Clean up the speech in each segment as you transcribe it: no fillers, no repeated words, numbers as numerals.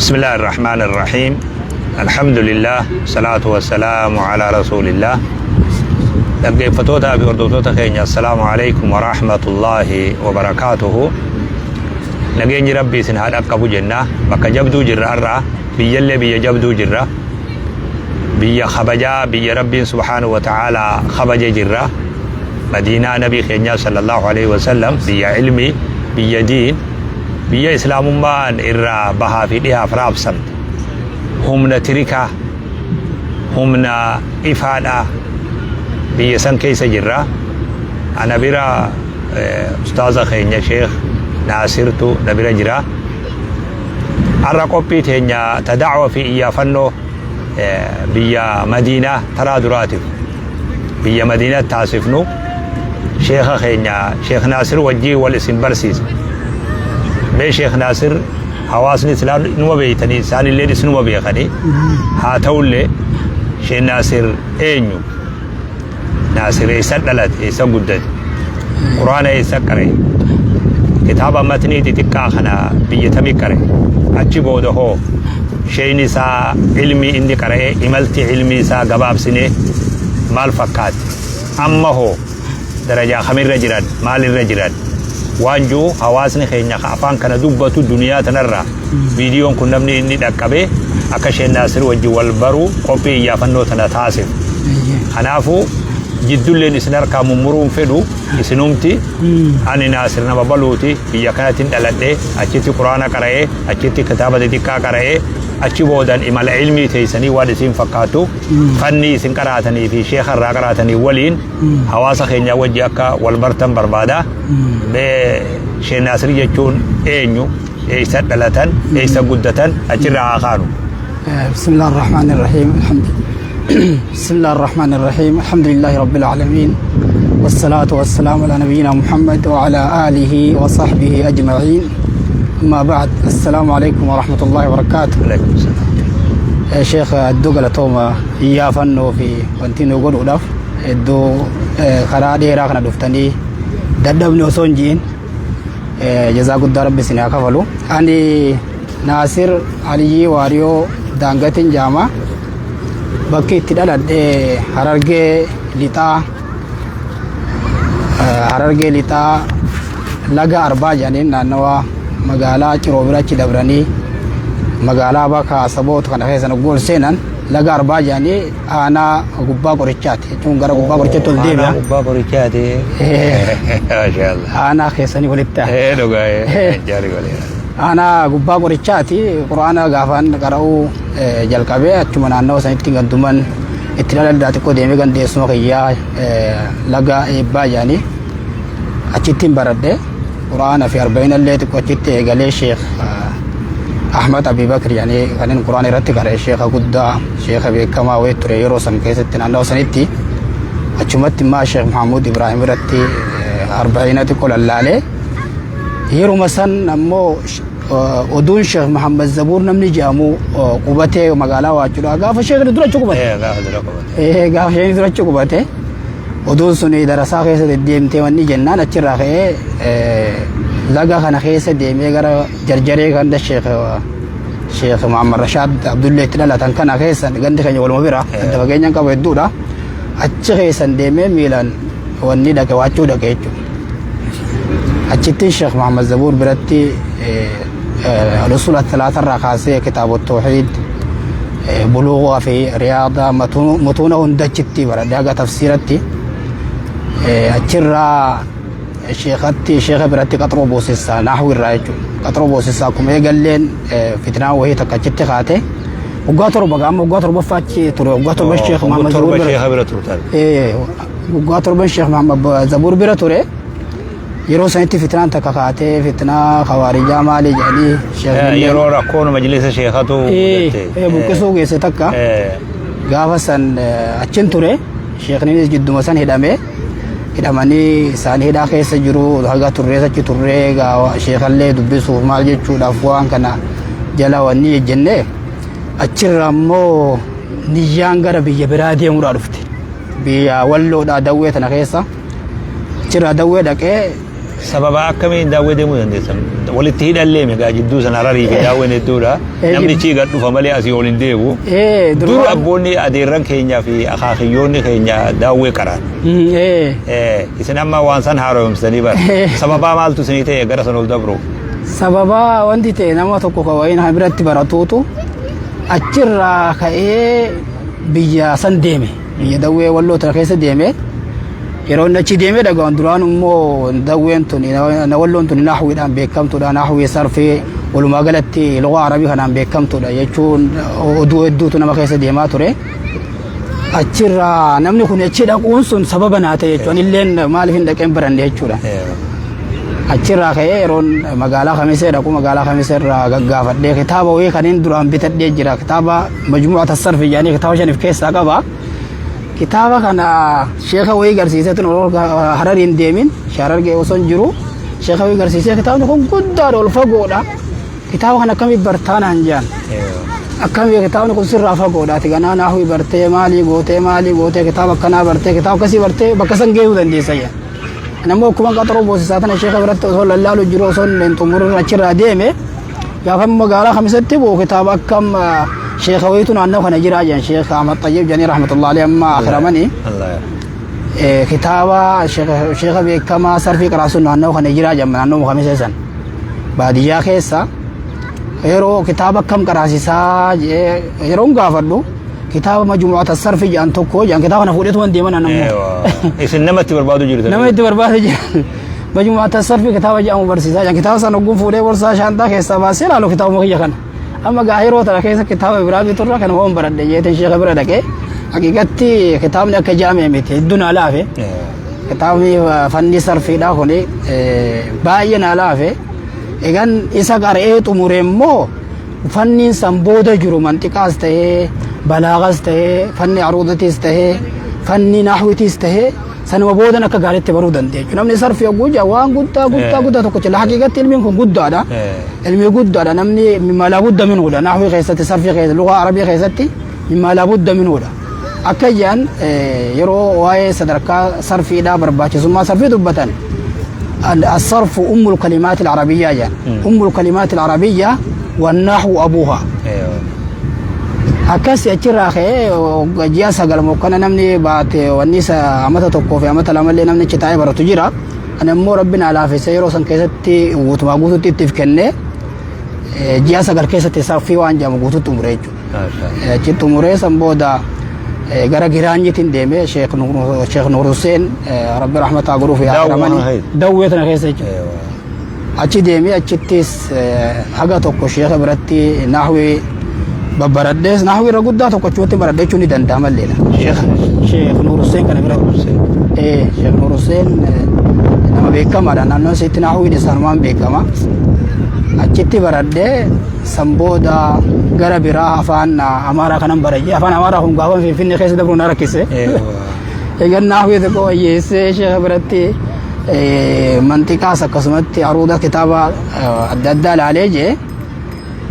بسم الله الرحمن الرحيم الحمد لله الصلاة والسلام على رسول الله. Dhaggeeffattoota fi hordoftoota keenya, assalaamu alaikum wa rahmatullahi wa barakaatuhu. Nageenyi Rabbii isin haa dhaqqabu jenna. Bakka jabduu jirra har'a, biyyallee biyya jabduu jirra, biyya kabajaa, biyya Rabbiin subhaanahu wa ta'aalaa kabaje jirra, Madiinaa Nabii keenyaa sallallahu alaihi wasallam, biyya ilmii, biyya diin, biyya Islaamummaan irraa bahaa fi dhihaaf raabsamte, humna tirikaa, humna ifaadha, biyya san keessa jirra. Ana bira ustaaza keenya Sheekh Naasirtu na bira jira. Har'a qophii teenya ta da'wa fi iyyaafannoo biyya Madiinaa taraa duraatiif biyya Madiinaa taasifnu, sheekha keenya Sheekh Naasir wajjii wal isin barsiisa. Mee Sheekh Naasir, hawaasni islaam numa beeytanii, isaanillee isinuma beekanii, haa ta'ullee Sheekh Naasir eenyu? Naasir eessa dhalate? Eessa guddate? Quraana eessa qare? Kitaaba matnii xixiqqaa kana biyya tamii qare? Achi booda hoo sheeyni isaa ilmii inni qara'ee, imalti ilmii isaa gabaabsinee maal fakkaatti? Amma hoo darajaa kamirra jiran? Maalirra jiran? Waan jiru hawaasni keenya ka afaan kana dubbatu duniyaa tanarraa viidiyoon kun namni inni dhaqqabee akka Sheekh Naasir wajjin wal baruu qophii iyyaafannoo tana taasif. Kanaafuu jiddulleen isin harkaa mummuruun fedhu isinumti. Ani Naasir nama baluuti, biyya kanatti dhaladhe, achitti Quraana qara'ee, achitti kitaaba xixiqqaa qara'ee, achi boodan imala ilmii teessanii waan isin fakkaattu, fanni isin qaraatanii fi sheeka irraa qaraatanii waliin hawaasa keenya wajji akka wal bartan barbaada. Mee Sheekh Naasir jechuun eenyu? Eessa dhalatan? Eessa guddatan? Achirraa haa kaanu. بسم الله الرحمن الرحيم، الحمد بسم الله الرحمن الرحيم، الحمد لله رب العالمين، والصلاة والسلام على نبينا محمد وعلى آله وصحبه أجمعين، أما بعد، السلام عليكم ورحمة الله وبركاته. Alaikum salaam. يا شيخ، hedduu galatooma iyyaafannoo fi wanti nu godhuudhaaf hedduu karaa dheeraa kana dhuftanii dadhabni osoo hin ji'in, jazaa guddaa Rabbi isin haa kafalu. Ani Naasir Aliyyii Waariyoo Daangatiin jaama. Bakki itti dhaladhe Harargee Lixaa, Harargee Lixaa, Laga Arbaa jedhaniin, naannawa magaalaa Ciroo bira achi dabranii magaalaa bakka Asaboot kana keessa gool seenan, Laga Arbaa jedhanii, aanaa Gubbaa Qorichaati jechuun gara Gubbaa Qorichaatti ol deebi'a. Aanaa Gubbaa Qorichaati. Maashaallah. Aanaa keessanii walitti. Ee, dhugaa, jaarii walii. Aanaa Gubbaa Qorichaati. Quraana gaafaan qara'uu jalqabee achuma naannawa sanitti, ganduman itti dhaladhaa xiqqoo deemee gandeessuma kiyyaa Laga Eebbaa jedhanii achittiin baradhe. Quraana fi arba'ina illee xiqqoo achitti eegalee, Sheekh Ahmad Abi Bakr jedhanii kanneen Quraana irratti qara'e, sheekha guddaa, sheekha beekamaa wayii ture yeroo san keessatti naannawa sanitti. Achumatti immoo Sheekh Mahamud Ibrahim irratti arba'ina xiqqoo lallaalee, yeruma san ammoo oduun Sheekh Muhammad Zabuur namni jedhamu qubatee magaalaa Waacuudhaa gaafa sheekni dura achi qubate. Gaafa dura qubate. Gaafa sheekni dura achi qubate oduun sun darasaa keessa deddeemtee wanni jennaan achirraa ka'ee laga kana keessa deemee gara Jarjaree, ganda Sheekh Muhammad Rashaad Abdullee itti dhalatan kana keessa, gandi keenya waluma bira, adda fageenyaan qabu hedduudha. Achi keessan deemee miilaan wanni dhaqe, Waachuu dhaqe jechuudha. Achitti Sheekh Muhammad Zabuur biratti al-usul talaatarraa kaasee kitaaba tawxiid, buluugaa fi riyaada, mutuuna hunda achitti baradhe haga tafsiiratti. Achirraa sheekatti, sheeka biratti qaxroo boosessaa, naahwi irraa jechuudha. Qaxroo boosessaa akkuma eegalleen fitnaan wayii takka achitti kaate. Waggaa 7 gaama waggaa 7ffaa achi ture, waggaa 7 Sheekh Muhammad Zabuur 7 bira. Sheekha bira turtan. Waggaa 7 Sheekh Muhammad Zabuur bira ture. Yeroo sanitti fitnaan takka kaatee, fitnaa khawaarijaa maalii jedhanii sheekh Yeroo rakkoon majlisa sheekatu mudatte. Buqqisuu geesse takka. Gaafa san achin ture, sheekninis jidduma san hidhame. Hidhamanii isaan hidhaa keessa jiru haga turrees achi turree, sheekallee dubbisuuf maal jechuudhaaf waan kana jala wanni jennee, achirra ammoo niyyaan gara biyya biraa deemuudhaa dhufte. Biyya Walloodhaa, Dawwee tana keessa. Achirraa Dawwee dhaqee Sababa akkamiin Daawwee deemuu dandeessan? Walitti hidhallee meeqa jidduu sana Hararii fi Daawween hedduudha. Namni chii gad dhufa malee asii ol hin deemu. Dur abboonni adeerran keenyaa fi akaakiyyoonni keenya Daawwee qaraan. Isin amma waan san haaromsitanii bara. Sababaa maaltu isinii ta'e gara san ol dabru? Sababaa wanti ta'e nama tokko kan wayiin biratti baratuutu achirraa ka'ee biyya san deeme. Biyya Dawwee Walloo tana keessa deeme. Yeroo inni achi deemee dhaga'an duraan immoo Dawween tun Walloon tun nahwiidhaan beekamtuudha. Nahwii sarfii walumaa galatti lugaa Arabii kanaan beekamtuudha jechuun oduu hedduutu nama keessa deemaa ture. Achirraa namni kun achi dhaquun sun sababa naa ta'e jechuudha. Anilleen maaliif hin dhaqeen baranne jechuudha. Achirraa ka'ee yeroon magaalaa Kamisee dhaqu magaalaa Kamisee irraa gaggaafadhee kitaaba wayii kan inni duraan bitadhee jira. Kitaaba Majmuu'ata Sarfi jedhanii kitaaba shaniif keessaa qaba. Kitaaba kana sheeka wayii garsiisee tun Hararii hin deemin Harargee osoo hin jiru sheeka wayii garsiisee kitaabni kun guddaadha ol fagoodha. Kitaaba kana akkamitti bartaa naan jedhan. Akkamii kitaabni kun sirraa fagoodha. Ati ganaa naahwii bartee maalii gootee maalii gootee kitaaba akkanaa bartee kitaaba akkasii bartee bakka san geessuu dandeessa jedhan. Namni akkuma qaxaroo boosisaa tana sheeka biratti osoo lallaalu jiru osoo hin xumurin achirraa deeme gaafa magaalaa Kamisatti bu'u kitaaba akkam sheeka wayiitu naannoo kana jira jedhan Sheeka Ahmad Xayyib jedhanii rahmatullahi alayhi amma akiramanii. Kitaaba sheeka beekamaa sarfii qaraasuun naannoo kana jira jedhan naannoo Kamisee san baadiyyaa keessa yeroo kitaaba akkam qaraasisaa yeroon gaafadhu kitaaba majmuu'ata sarfi jedhan tokko jedhan kitaaba kana fuudheetu waan deeman ammoo. Isin nama itti barbaadu jirtan. Nama itti barbaadu jiran. Majmuu'ata sarfi kitaaba jedhamu barsiisaa jedhan kitaaba sana ogguun fuudhee borsaa shaantaa keessaa baasee ilaalu kitaabuma kiyya kana. Amma gaa yeroo tana keessa kitaaba biraa biturra kana hoon baradhe jeetiin sheeka bira dhaqee haqiiqatti kitaabni akka jaamee miti hedduu naa laafe. Kitaabni fanni sarfiidhaa kuni baay'ee naa laafe. Egan isa qara'ee xumure immoo fanniin san booda jiru manxiqaas ta'ee balaagaas ta'ee fanni aruudatis ta'ee fanni nahwitis ta'ee sanuma boodan akka gaariitti baruu dandeenya. Namni sarfi yogguu jaa waan guddaa guddaa guddaa tokko jira. Haqiiqatti ilmiin kun guddaadha. Ilmi guddaadha namni mimmaa laa budda minhuudha. Nahwii keessatti sarfii keessatti lugaa arabii keessatti mimmaa laa budda minhuudha. Akka jedhan yeroo waa'ee sadarkaa sarfiidhaa barbaachisummaa sarfii dubbatan الصرف أم الكلمات العربية جان أم الكلمات العربية والنحو أبوها akkas achirraa ka'ee ji'a 9 mokkana namni baate wanni isa amata tokkoo fi amata lamallee namni achi taa'ee baratu jira. Ani immoo rabbi naa laafise yeroo san keessatti guutumaa guututti ittiif kennee ji'a 9 keessatti sarfii waan jedhamu guututti xumure jechuudha. Achi xumuree san booda gara Giraanyitiin deemee Sheekh Nuur Hussein rabbi rahmataa godhuuf yaa Dawwee tana keessa jechuudha. Achi deemee achittis haga tokko sheeka biratti nahwii babbaradhees nahwii irra guddaa tokko achumatti baradhe jechuun ni danda'ama illeedha. Sheekh Nuur Hussein kana biratti. Sheekh Nuur Hussein nama beekamaadha. Naannoo isitti nahwiin isaanumaan beekama. Achitti baradhee san booda gara biraa afaan Amaaraa kanan baradhe. Afaan Amaaraa kun gaafa Finfinnee keessa dabruun na rakkise. Egan nahwii tokko wayyeessee sheeka biratti manxiqaas akkasumatti aruuda kitaaba adda addaa ilaalee jee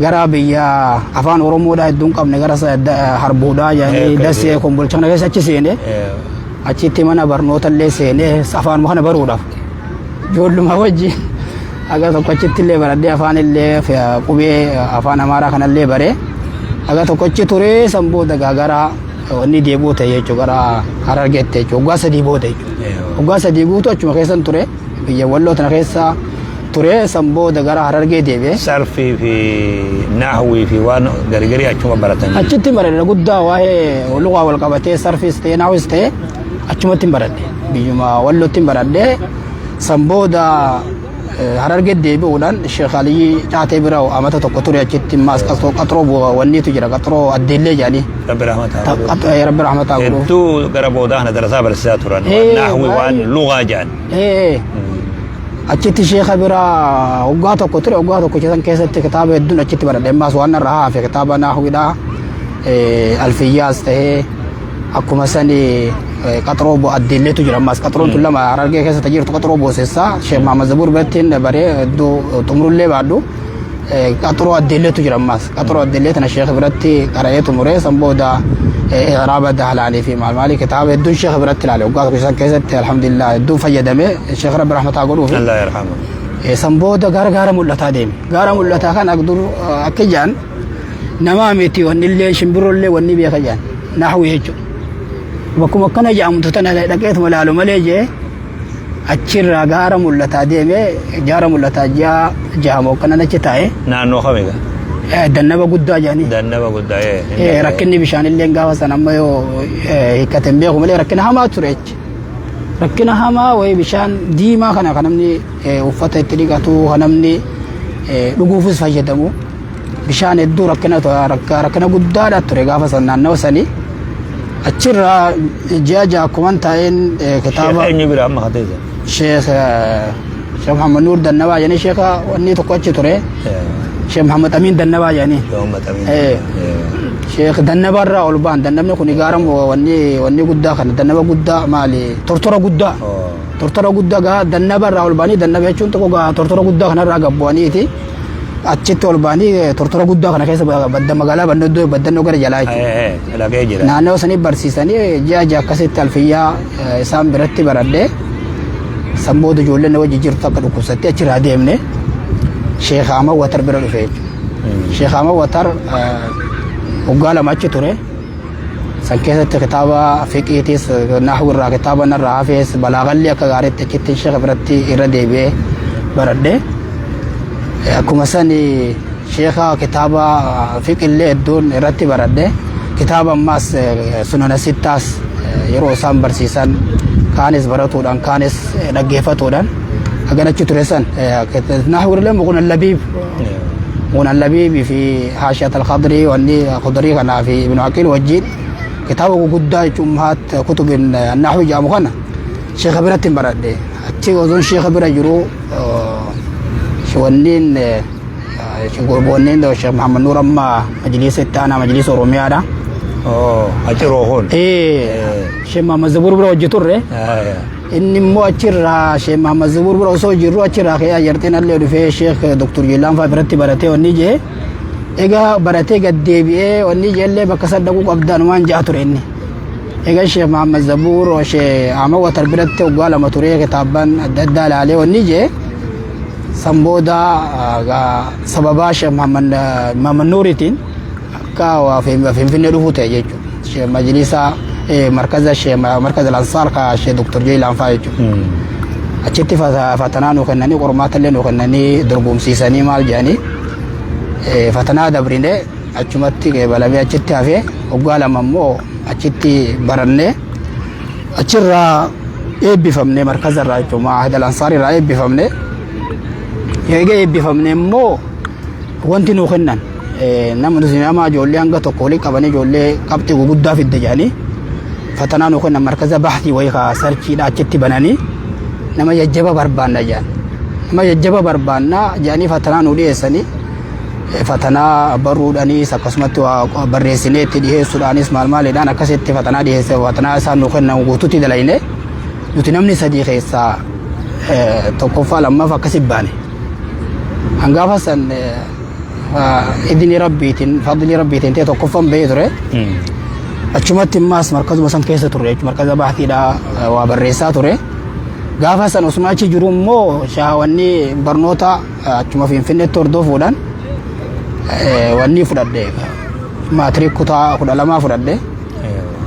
gara biyya afaan Oromoodhaa hedduu hin qabne gara harbuudhaa jedhanii Dasee Kombolcha kana keessa achi seene achitti mana barnoota illee seenee afaanuma kana baruudhaaf ijoolluma wajjin haga tokko achitti illee baradhee afaan illee qubee afaan Amaaraa kanallee baree haga tokko achi turee san booda gara wanni deebi'uu ta'e jechuudha gara Harargeetti jechuudha waggaa 3 booda jechuudha. Waggaa 3 guutuu achuma keessan ture biyya Walloo tana keessa ture san booda gara Harargee deebi'e. Sarfii fi naahwii fi waan gargarii achuma baratan. Achitti baradhe guddaa waa'ee lugaa wal qabatee sarfiis ta'e naahwiis ta'e achumatti baradhe biyyuma Wallootti baradhe san booda Harargee deebi'uudhaan Sheekh Aliyyi Caatee bira amata tokko ture achitti ammaas qaxroo wanniitu jira qaxroo addeellee jedhanii. Rabbi rahmataa godhu. Rabbi rahmataa godhu. Hedduu gara boodaa kana darasaa barsiisaa turan. Waan naahwi waan lugaa jedhan. Achitti sheekha bira waggaa tokko ture waggaa tokko san keessatti kitaaba hedduun achitti baradhe ammaas waan narra hafe kitaaba naahwiidhaa alfiyyaas ta'ee akkuma sani qaxroo addeelleetu jira ammaas qaxroon tun lama Harargee keessa jirtu qaxroo boosessaa Sheekh Mahamad Zabuur biratti baree hedduu xumurullee baadhu Qaxuroo addeelleetu jira ammaas. Qaxuroo addeellee tana sheekha biratti qara'ee xumuree san booda iraaba dahlaanii fi maal maalii kitaaba hedduun sheekha biratti ilaale. Waggaa tokko san keessatti alhamdulillah hedduun fayyadame sheekha rabbi rahmataa godhuufi. Allah yarhamu. San booda gara gaara mul'ataa deeme. Gaara mul'ataa kan dur akka jaan namaa miti wanni illee shimbirroollee wanni beeka jaan nahwi jechuudha. Bakkuma akkana jedhamtu tana dhaqeetuma ilaalu malee jee achirraa gaara mul'ataa deeme gaara mul'ataa ji'a jaha mookkanan achi taa'e. Naannoo kami gaa? Dannaba guddaa jedhanii. Dannaba guddaa ee. Rakkinni bishaanillee gaafa san amma yoo hiikkate hin beeku malee rakkina hamaa ture achi. Rakkina hamaa wayii bishaan diimaa kana kan namni uffata itti dhiqatu kan namni dhuguufis fayyadamu bishaan hedduu rakkina rakkina guddaadha ture gaafa san naannawa sanii. Achirraa ji'a ja'a akkuman taa'een kitaaba. Sheekh eenyu bira amma kateessa? Sheekh Sheekh Muhammad Nuur Dannabaa jedhanii sheekha wanni tokko achi ture. Sheekh Muhammad Amiin Dannabaa jedhanii. Muhammad Amiin. Sheekh Dannabaa irraa ol ba'an dannabni kun gaara wanni wanni guddaa kana dannaba guddaa maali tortora guddaa. Tortora guddaa gaa dannaba irraa ol ba'anii dannaba jechuun tokko gaa tortora guddaa kanarraa gad bu'aniiti. Achitti ol ba'anii tortora guddaa kana keessa badda magaalaa baddannoo baddannoo gara jalaa jechuudha. Dhaqee jira. Naannoo sanii barsiisanii ji'a ji'a akkasitti alfiyyaa isaan biratti baradhee san booda ijoolleen na wajji jirtu akka dhukkubsattee achirraa deemne Sheekh Ahmad Watar bira dhufe jechuudha. Sheekh Ahmad Watar waggaa lama achi ture. San keessatti kitaaba fiqiitis nahwu irraa kitaaba narraa hafees balaagalli akka gaariitti achitti sheekha biratti irra deebi'ee baradhe. Akkuma san sheekha kitaaba fiqillee hedduun irratti baradhe. Kitaaba ammaas sunana sittaas yeroo isaan barsiisan kaanis baratuudhaan kaanis dhaggeeffatuudhaan hagan achi ture san nahwu illee muquna labiib muquna labiib fi haashiyat al-khadri wanni khudrii kanaa fi ibnu aqiil wajjin kitaaba guguddaa jechuun ummahat kutubin nahwi jedhamu kana sheekha biratti hin baradhe. Achi osoon sheekha bira jiru wanniin wanniin Sheekh Muhammad Nuur amma majliisa itti aanaa majliisa Oromiyaadha. Achi roohoon. Sheekh Muhammad Zabuur bira hojii turre. Inni immoo achirraa Sheekh Muhammad Zabuur bira osoo jirru achirraa ka'ee ajarteen allee dhufee Sheekh Dr. Jilaan fa'aa biratti baratee wanni jee. Egaa baratee gad deebi'ee wanni jeellee bakka san dhaquu qabdaan waan ja'a ture inni. Egaa Sheekh Muhammad Zabuur Sheekh Ahmad Watar biratti waggaa lama turee kitaabban adda addaa ilaalee wanni jee. San booda sababaa Sheekh Muhammad Nuuriitiin akka Finfinnee dhufuu ta'e jechuudha. Sheekh Majlisa markaza Sheekh markaza Al-Ansaar ka Sheekh Dr. Jeelaan fa'aa jechuudha. Achitti fatanaa nuu kennanii qormaata illee nuu kennanii dorgomsiisanii maal jedhanii fatanaa dabrine achumatti qeebalamee achitti hafee waggaa lama immoo achitti barannee achirraa eebbifamne markaza irraa jechuudha Maahid Al-Ansaar irraa eebbifamne. Eega eebbifamne immoo wanti nuu kennan nama nuti nama ijoollee hanga tokko walitti qabanii ijoollee qabxii guguddaa fidde jedhanii fatanaa nuu kennan markaza bahtii wayii ka sarchiidha achitti bananii nama jajjaba barbaanna jedhan. Nama jajjaba barbaanna jedhanii fatanaa nuu dhiyeessanii fatanaa barruudhaanis akkasumatti waa barreessinee itti dhiyeessuudhaanis maal maaliidhaan akkasitti fatanaa dhiyeesse fatanaa isaan nuu kennan guututti dalayne nuti namni sadii keessaa tokkoffaa lammaffaa akkasi baane. Hangaafa san idni rabbiitiin fadli rabbiitiin ta'e tokkoffaan bahee ture. Achumatti immaas markazuma san keessa turre jechuudha. Markaza baatiidhaa waa barreessaa ture. Gaafa san osuma achi jiru immoo shaawanni barnoota achuma Finfinneetti hordofuudhaan wanni fudhadhe maatirik kutaa 12 fudhadhe.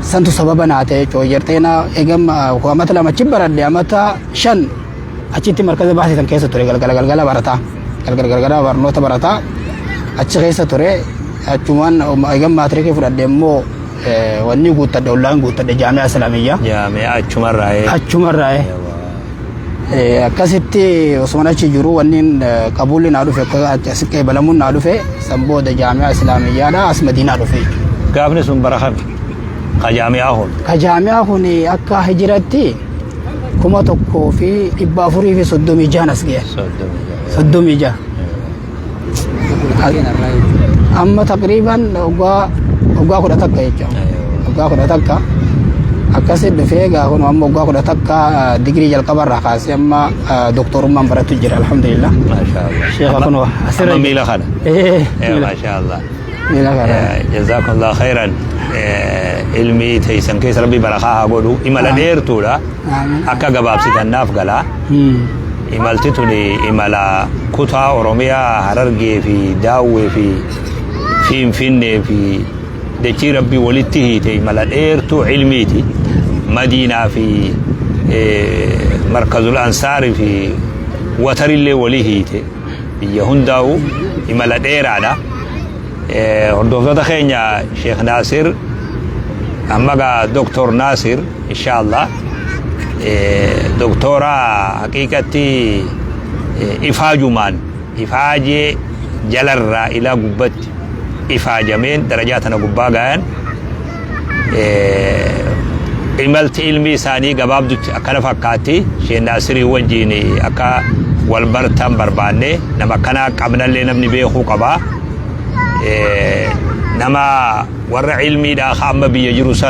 Santu sababa naa ta'e jechuudha. Jarteena eegam amata 2 achi baradhe amata 5 achitti markaza baasii san keessa ture galgala galgala barataa. Galgala galgala barnoota barataa achi keessa ture. Achumaan eegam maatirikii fudhadhe immoo wanni guuttadhe ollaan guuttadhe jaami'a islaamiyyaa. Jaami'a achumarraa. Achumarraa. Akkasitti osuma achi jiru wanni qabuulli naa dhufe asi qeebalamuun naa dhufe san booda jaami'a islaamiyyaadha as madiinaa dhufe. Gaafni sun bara kami? Ka jaami'aa kun? Ka jaami'aa kun akka hijiratti 1436 as ga'e. 36. Amma taqriiban waggaa 11 jechuudha. Waggaa 11 Akkasi dhufee egaa kun amma waggaa 11 digirii jalqabarraa kaasee amma doktorummaan baratu jira, alhamdulillah. Maasha Allah. Sheekha kunoo asirra Amma miila kana. Eh, Maasha Allah. miila kana. Jazakallah khairan. Ilmi teessan keessa Rabbi barakaa haa godhu. Imala dheertuudha. Amiin. Akka gabaabsitan naaf galaa. Imalti tuni imala kutaa Oromiyaa Harargee fi Daawwee fi Finfinnee fi dachii Rabbii walitti hiite, imala dheertuu ilmiiti. Madiinaa fi Markazul Ansaarii fi Watarillee walii hiite. Biyya hundaa'u imala dheeraadha. Hordoftoota keenya, Sheekh Naasir amma gaa Doktor Naasir, inshallah, doktora haqiiqatti ifaajumaan ifaajee jalarraa ilaa gubbatti ifaajameen darajaa tana gubbaa gayan. Imalti ilmi isaanii gabaabdutti akkana fakkaatti. Sheekh Naasirii wajjiin akka wal bartan barbaanne. Nama akkanaa qabnallee namni beekuu qabaa. Nama warra ilmiidhaa amma biyya jiru san.